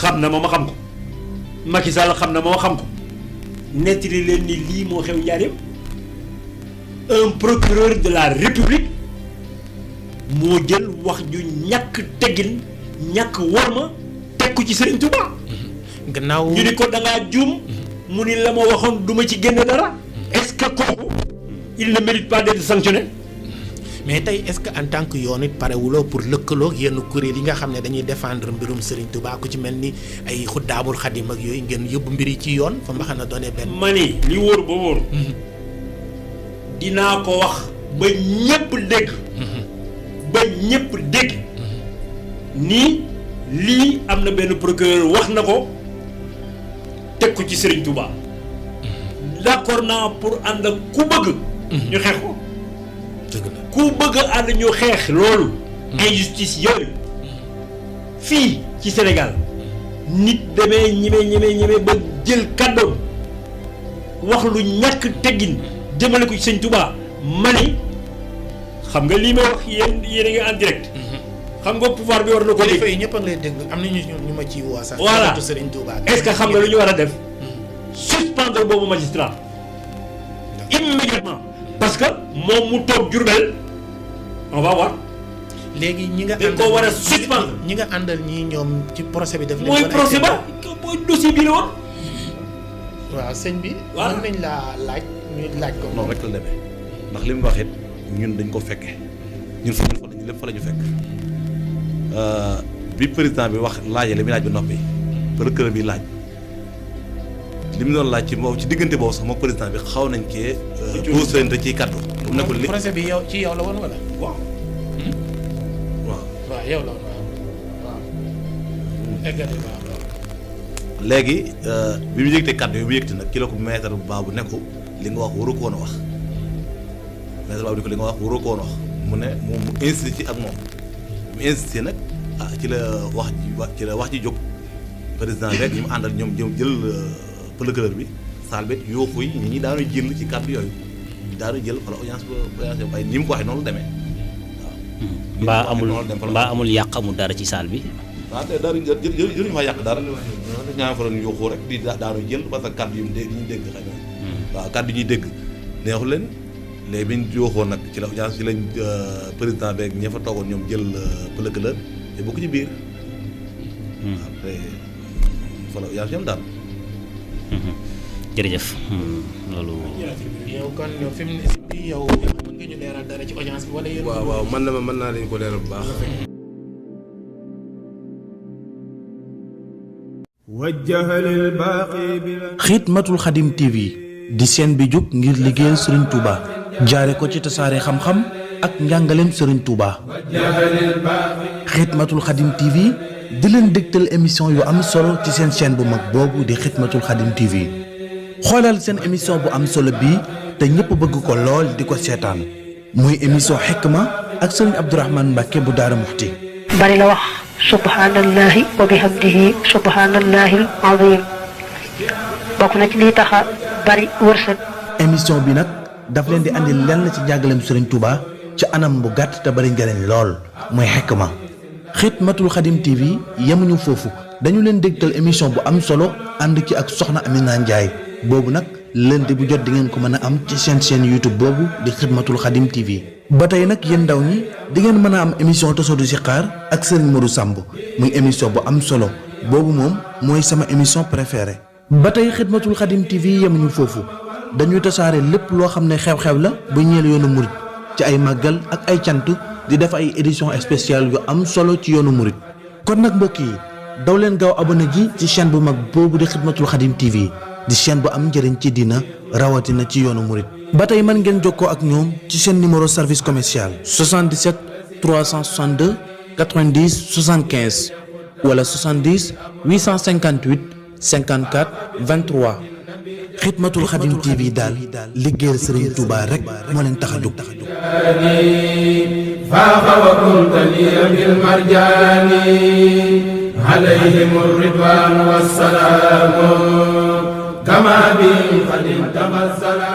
xam na ma xam ko Macky Sall xam na ma xam ko nettali leen ni lii moo xew Njaaréem un procureur de la République moo jël wax ju ñàkk teggin ñàkk worma teg ko ci Serigne Touba. gannaaw ñu ni ko da ngaa juum. mu ni la ma waxoon du ma ci génn dara. est-ce que kooku il ne mérite pas d'être sanctionné. mais tey est-ce que en tant que yoon it parewuloo pour lëkkaloo ak yenn kuréel yi nga xam ne dañuy défendre mbirum Serigne Touba ku ci mel ni ay xuddaamul xadim ak yooyu ngeen yóbbu mbir yi ci yoon fa mbaxana doone benn. ma ni li wóor ba wóor. dinaa ko wax ba ñépp dégg. ba ñépp dégg. nii lii am na benn procureur wax na ko teg ko ci Serigne Touba. d'accord naa pour ànd ak ku bëgg. ñu xeex ko. ku bëgg a ànd ñu xeex loolu. injustice yooyu. fii ci Sénégal. nit demee ñeme ba jël kàddoom wax lu ñàkk teggin jëmale ko ci Sëñ Touba mani xam nga lii may wax yéen a ngi en direct. xam nga pouvoir bi war na ko dégg. kilifa yi ñëpp a ngi lay dégg am na ñu ma ciy woo sax. voilà Serigne Touba. est-ce que xam nga lu ñu war a def. suspendre boobu magistrat. immédiatement. parce que moom mu toog Diourbel on va voir. léegi ñi nga. dañ ko war a suspendre. ñi nga àndal ñii ñoom ci procès bi daf leen. mooy procès ba mooy dossier bi la woon. waaw sëñ bi. waaw mën nañ laa laaj ñu laaj ko. non rek la demee ndax li mu wax it ñun dañ ko fekke ñun fa lépp fa la ñu fekk bi président bi wax laajee li muy laaj ba noppi procureur bi laaj li mu doon laaj ci diggante boobu sax moom président bi xaw nañ cee. posé te ciy kaddu. mu ne ko li procès bi yow ci yow la woon wala. waaw. waaw yow la woon waaw. eggali waaw. léegi bi mu yëgtee kaddu yi mu yëgte nag ki la ko maître Babou ne ko li nga wax waru ko woon a wax maître Babou ne ko li nga wax waru ko woon a wax mu ne mu insisté ci ak moom mu insisté nag ci la wax ji jóg président rek ñi mu àndal ñoom jël procureur bi saal bi yooxu yi ñi daanu jël ci kaddu yooyu daanu jël wala audience ay ni mu ko waxee noonu la demee waaw. mbaa amul yàq amul dara ci saal bi. waaw te dara jëluñu fa yàq dara ñaan fa doon yuuxu rek di daanu jël parce que kaddu yi ñu dégg xëy na waaw kaddu yi ñuy dégg neexu leen léegi bi ñu yuuxoo nag ci la audience ci lañ président beeg ña fa toogoon ñoom jël procureur te bokk ci biir après fa la audience yam daal jërëjëf loolu. yow kon fi mu ne si yow mën nga ñu leeral dara ci audience bi wala yéen. waaw mën naa leen ko leeral bu baax. Xidmatul Xadim TV di seen bi jóg ngir liggéeyal Serigne Touba jaare ko ci tasaare xam-xam ak njàngaleem Serigne Touba. Xidmatul Xadim TV di leen dégtal émission yu am solo ci seen chaîne bu mag boobu di Xidmatul Xadim TV xoolal seen émission bu am solo bii te ñëpp bëgg ko lool di ko seetaan muy émission Hikma ak Serigne Abdourahmane Mbacke bu Daara Muxti. bari la wax subhanallahi wa bihamdihi subhanallahi azim bokk na ci liy taxa bari wërsëg. émission bi nag daf leen di andi lenn ci njàngaleem Serigne Touba ci anam bu gàtt te bari njëriñ lool mooy Hikma. Xidmatul Xadim TV yemuñu foofu dañu leen dégtal émission bu am solo ànd ci ak soxna Amina Ndiaye boobu nag lundi bu jot di ngeen ko mën a am ci seen chaîne YouTube boobu di Xidmatul Xadim TV. ba tey nag yéen ndaw ñi di ngeen mën a am émission Tasawudu Sixaar ak Serigne Modou Samb muy émission bu am solo boobu moom mooy sama émission préférée. ba tey Xidmatul Xadim TV yemuñu foofu dañuy tasaare lépp loo xam ne xew-xew la bu ñeel yoonu murit ci ay màggal ak ay cant di def ay édition spéciale yu am solo ci yoonu murit kon nag mbokk yi daw leen gaaw abonné ji ci chaîne bu mag boobu di Xidmatul Xadim TV di chaîne bu am njëriñ ci dina rawatina ci yoonu murit ba tey mën ngeen jokkoo ak ñoom ci seen numéro service commercial 77 362 90 75 wala 70 858 54 23 Xidmatul Xadim TV daal liggéeyal Serigne Touba rek moo leen tax a jóg. faaxa wa kunta liya bil marjaani alayhim ridwaan wa salaamu kama bi xadim tabassala